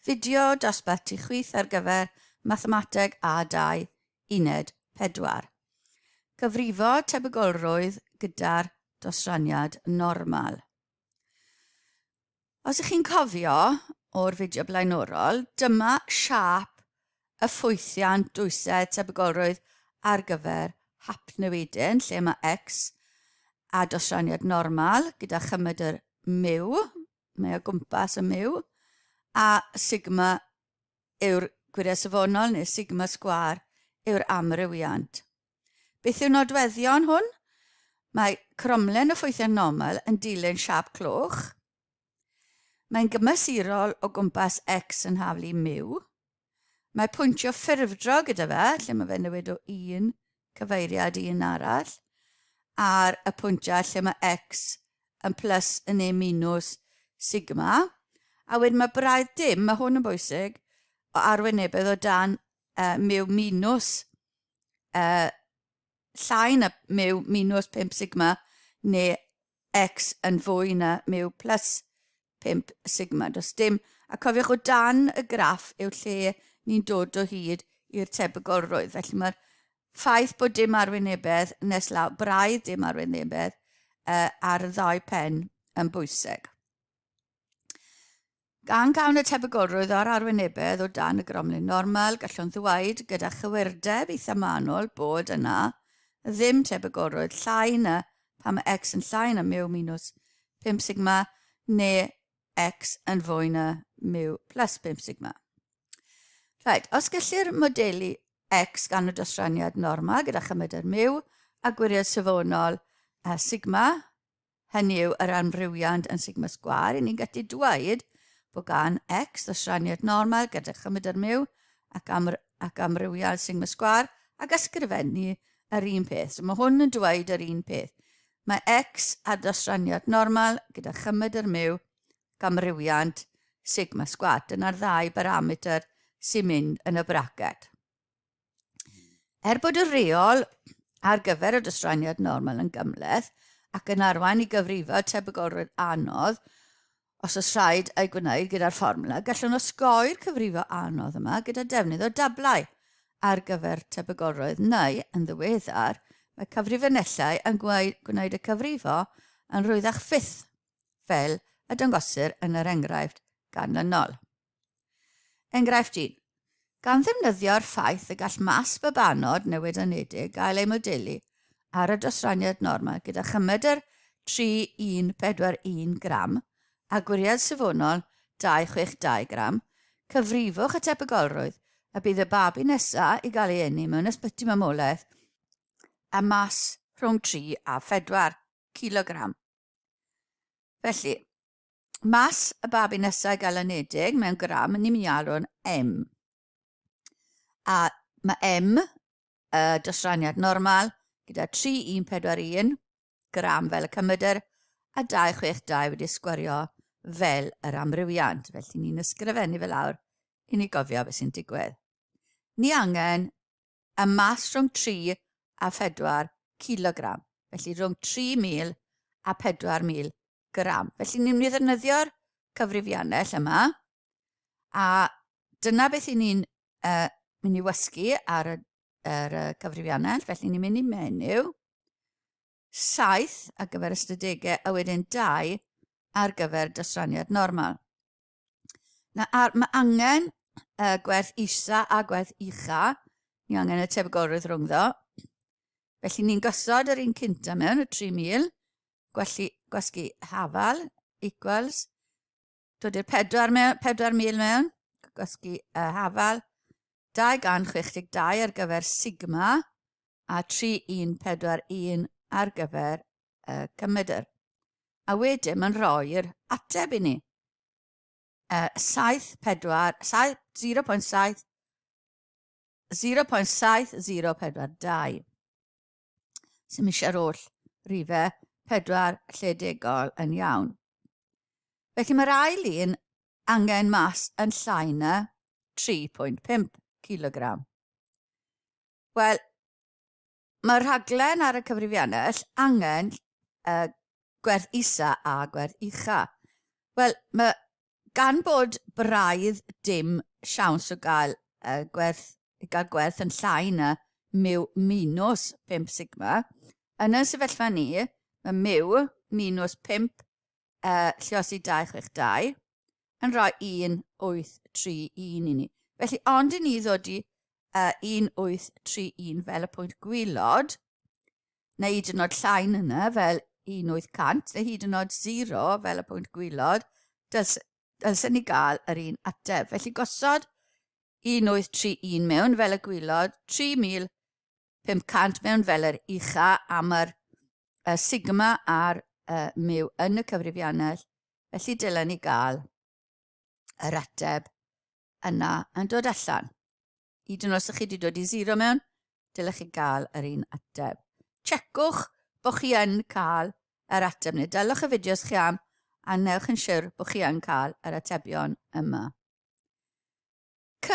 Fideo dosbarth tu chwith ar gyfer Mathemateg A2 Uned 4. Cyfrifo tebygolrwydd gyda'r dosraniad normal. Os ych chi'n cofio o'r fideo blaenorol, dyma siâp y ffwythiant dwysedd tebygolrwydd ar gyfer hapnewidyn, lle mae x a dosraniad normal gyda chymedr mu, mae o gwmpas y mu, a sigma yw'r gwiriad safonol neu sigma sgwâr yw'r amrywiant. Beth yw nodweddion hwn? Mae cromlen y ffwythiant normal yn dilyn siâp cloch. Mae'n gymesurol o gwmpas x yn haflu mu. Mae pwyntio ffurfdro gyda fe, lle mae fe'n newid o un cyfeiriad i un arall, ar y pwyntiau lle mae x yn plus yn neu minus sigma. A wedyn mae braidd dim, mae hwn yn bwysig, o arwynebedd o dan mu minus llai na mu minus 5 sigma neu x yn fwy na mu plus 5 sigma. Does dim, a cofiwch o dan y graff yw lle ni'n dod o hyd i'r tebygolrwydd. Felly mae'r ffaith bod dim arwynebedd nes law, braidd dim arwynebedd ar y ddau pen yn bwysig. Gan gawn y tebygolrwydd o'r arwynebedd o dan y gromlin normal, gallwn ddweud gyda chywirdeb eitha manwl bod yna ddim tebygolrwydd llai na pan mae x yn llai na mu minus 5 sigma neu x yn fwy na mu plus 5 sigma. Rhaid, os gellir modelu x gan y dosraniad normal gyda chymedr mu a gwiriad safonol sigma, hynny yw yr amrywiant yn sigma sgwâr, i ni'n gallu dweud bod gan x ddosraniad normal gyda chymedr mu ac, amr ac amrywiad sigma sgwâr ac ysgrifennu yr un peth. So mae hwn yn dweud yr un peth. Mae x ar ddosraniad normal gyda chymedr mu ac amrywiant sigma sgwâr. Dyna'r ddau barametr sy'n mynd yn y braced. Er bod y rheol ar gyfer y dosraniad normal yn gymhleth ac yn arwain i gyfrifo tebygolrwydd anodd, os oes rhaid ei gwneud gyda'r fformwla, gallwn osgoi'r cyfrifo anodd yma gyda defnydd o dablau ar gyfer tebygolrwydd neu, yn ddiweddar, mae cyfrifanellau yn gwneud y cyfrifo yn rhwyddach fyth, fel y dangosir yn yr enghraifft ganlynol. Enghraifft 1. Gan ddefnyddio'r ffaith y gall mas babanod newid-anedig gael ei modelu ar y dosraniad normal gyda chymedr 3141 gram a gwiriad safonol 262 gram, cyfrifwch y tebygolrwydd y bydd y babi nesaf i gael ei eni mewn ysbyty mamolaeth â mas rhwng 3 a 4 cilogram. Felly, Mas y babi nesaf i gael anedig mewn gram, ni'n mynd i alw'n M. A mae M, y dosraniad normal, gyda 3141 gram fel y cymedr a 262 wedi sgwario fel yr amrywiant. Felly ni'n ysgrifennu fel lawr i ni gofio beth sy'n digwydd. Ni angen y mas rhwng 3 a 4 kilogram, felly rhwng 3,000 a 4,000 gram. Felly ni'n mynd i ddefnyddio'r cyfrifiannell yma, a dyna beth i ni'n mynd i wysgu ar y, ar y cyfrifiannell. Felly ni'n mynd i menu, 7 ar gyfer ystadegau a wedyn 2 ar gyfer dosraniad normal. Na, ar, mae angen gwerth isa a gwerth ucha. Ni angen y tebygolrwydd rhwngddo. Felly ni'n gosod yr un cynta mewn, y 3,000. Gwellu, gwasgu hafal, equals. Dod i'r 4,000 mewn, gwasgu hafal. 262 ar gyfer sigma a 3141 ar gyfer y cymedr. A wedyn mae'n rhoi'r ateb i ni. 7, 4, 7, 0.7, 0.7042. Sy'n eisiau'r oll rifau 4 lledegol yn iawn. Felly mae'r ail un angen mas yn llai na 3.5 kg. Wel, Mae'r rhaglen ar y cyfrifiannell angen gwerth isa a gwerth ucha. Wel, mae Gan bod braidd dim siawns o gael uh, gwerth, gael gwerth yn llai na mu minus 5 sigma, yn y sefyllfa ni, mae mu minus 5 lluosi 262 yn rhoi 1831 i ni. Felly, ond i ni ddod i 1831 fel y pwynt gwylod, neu hyd yn oed llai na yna fel 1800, neu hyd yn oed 0 fel y pwynt gwylod, dylsen ni gael yr un ateb. Felly gosod 1831 mewn fel y gwylod, 3500 mewn fel yr ucha am yr sigma a'r mu yn y cyfrifiannell, felly dylen ni gael yr ateb yna yn dod allan. Hyd yn oed os ydych chi wedi dod i zero mewn, dylech chi gael yr un ateb. Checwch bod chi yn cael yr ateb neu dylwch y fideos chi am a newch yn siwr bod chi yn cael yr atebion yma. C.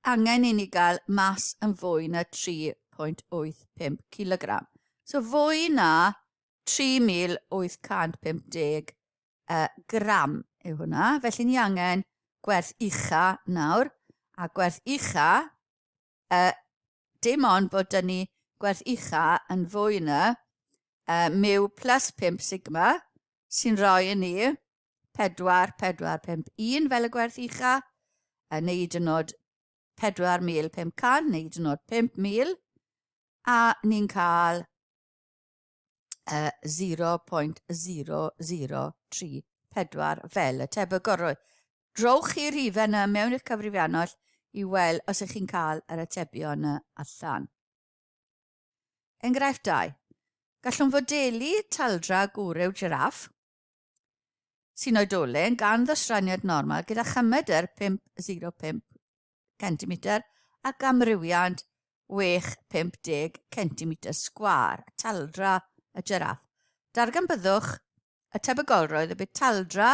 Angen i ni gael mas yn fwy na 3.85 kg. So fwy na 3,850 gram yw hwnna. Felly ni angen gwerth ucha nawr, a gwerth ucha, dim ond bod dyn ni gwerth ucha yn fwy na mu plus 5 sigma, sy'n rhoi i ni 4, 4, 5, 1 fel y gwerth ucha, neu hyd yn oed 4,500, neu hyd yn oed 5,000, a ni'n cael 0.0034 fel y tebygolrwydd. Rhowch chi'r rhifau yna mewn i'ch cyfrifiannell i weld os ych chi'n cael yr atebion yna allan. Enghraifft 2. Gallwn fodelu taldra gwryw jiraff sy'n oedolyn gan ddosraniad normal gyda chymedr 505 cm ac amrywiant 650 cm sgwâr, taldra y jiraff. Darganfyddwch y tebygolrwydd y bydd taldra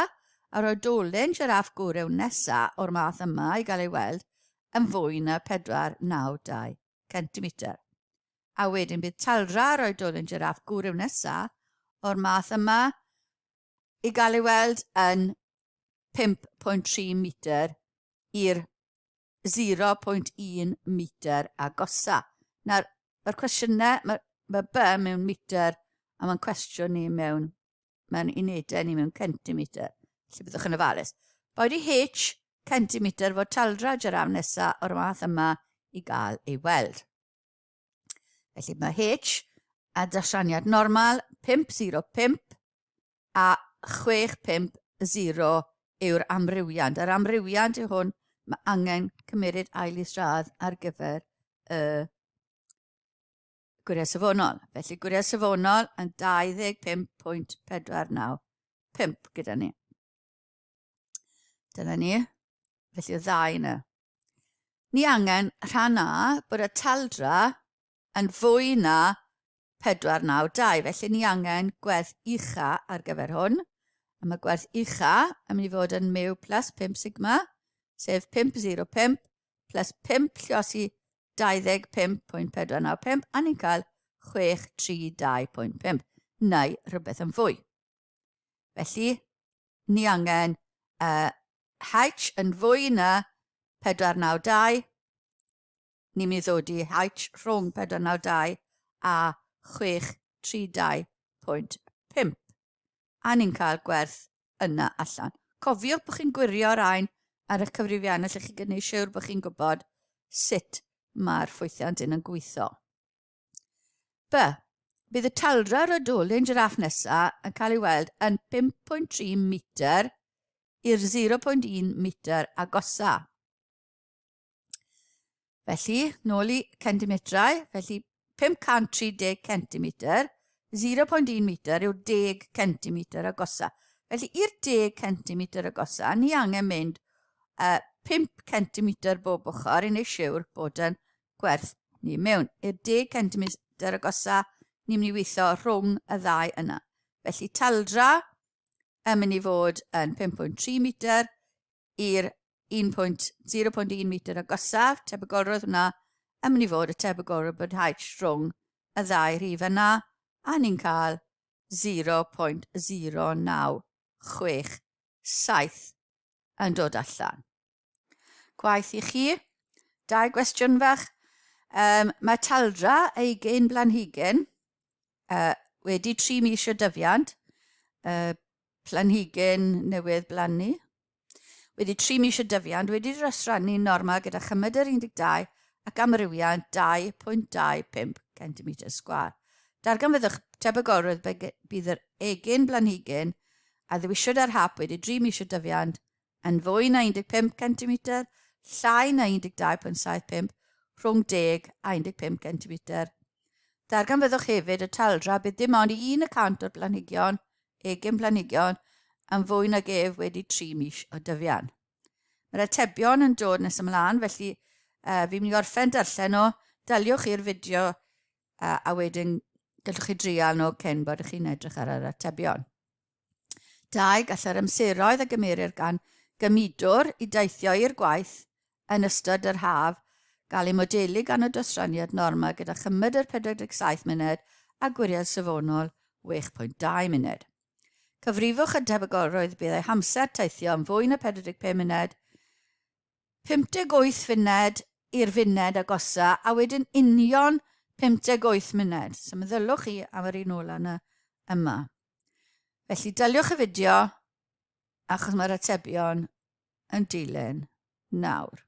yr oedolyn jiraff gwryw nesa o'r math yma i gael ei weld yn fwy na 492 cm. A wedyn bydd taldra yr oedolyn jiraff gwryw nesa o'r math yma i gael ei weld yn 5.3 metr i'r 0.1 metr agosa. Nawr, mae'r cwestiynau, mae, mae B mewn metr a mae'n cwestiwn ni mewn, mewn unedau ni mewn centimetr. Felly byddwch yn ofalus. Boed i H centimetr fod taldra jiráff nesaf o'r math yma i gael ei weld. Felly mae H a dasraniad normal 505 a 650 yw'r amrywiant. Yr amrywiant yw hwn, mae angen cymeryd ail isradd ar gyfer y gwiriad safonol. Felly gwiriad safonol yn 25.495 gyda ni. Dyna ni. Felly y ddau yna. Ni angen rhan A bod y taldra yn fwy na 492, felly ni angen gwerth ucha ar gyfer hwn. A mae gwerth ucha yn mynd i fod yn mu plus 5 sigma, sef 505 plus 5 lliosi 25.495, a ni'n cael 632.5, neu rhywbeth yn fwy. Felly, ni angen H yn fwy na 492, ni'n mynd i ddod i H rhwng 492 a 632.5. A ni'n cael gwerth yna allan. Cofiwch bod chi'n gwirio'r rhain ar eich cyfrifiannell lle chi'n gwneud siwr bod chi'n gwybod sut mae'r ffwythiant hyn yn gweithio. B. Bydd y taldra yr oedolyn jiráff nesaf yn cael ei weld yn 5.3 metr i'r 0.1 metr agosa. Felly, nôl i centimetrau, felly 530 centimetr, 0.1 metr yw 10 centimetr agosa. Felly, i'r 10 centimetr agosa, ni angen mynd 5 centimetr bob ochr i wneud siwr bod yn gwerth ni mewn. I'r 10 centimetr agosa, ni'n mynd i weithio rhwng y ddau yna. Felly, taldra yn mynd i fod yn 5.3 metr, i'r 1.0.1 metr agosaf, tebygolrwydd hwnna yn mynd i fod y tebygolrwydd bod haid rhwng y ddau rhif yna, a ni'n cael 0.0967. yn dod allan. Gwaith i chi. Dau gwestiwn fach. Um, mae taldra eigin blanhigyn uh, wedi 3 mis o dyfiant, uh, planhigyn newydd blannu, wedi 3 mis o dyfiant, wedi drosrannu normal gyda chymydr 12 ac amrywiant 2.25 cm sgwâr. Darganfyddwch tebygolrwydd bydd yr egin blanhigyn a ddewisiwyd ar hap wedi 3 mis o dyfiant yn fwy na 15 centimetr, llai na 12.75, rhwng 10 a 15 centimetr. Darganfyddwch hefyd y taldra bydd dim ond 1 y cant o'r blanhigion, egin planhigion, yn fwy nag ef wedi 3 mis o dyfiant. Mae'r atebion yn dod nes ymlaen, felly uh, fi'n mynd i orffen darllen nhw. Daliwch i'r fideo uh, a wedyn gallwch chi drial nhw cyn bod chi'n edrych ar yr atebion. 2. Gall yr amseroedd a gymerir gan gymudwr i deithio i'r gwaith yn ystod yr haf gael eu modelu gan y dosraniad norma gyda chymydr 47 munud a gwiriad safonol 6.2 munud. Cyfrifwch y debygolrwydd bydd eu hamser teithio yn fwy na 45 munud, 58 funed i'r funed agosa a wedyn union 58 munud. So meddylwch chi am yr un ola yna yma. Felly daliwch y fideo achos mae'r atebion yn dilyn nawr.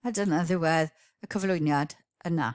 A dyna ddiwedd y cyflwyniad yna.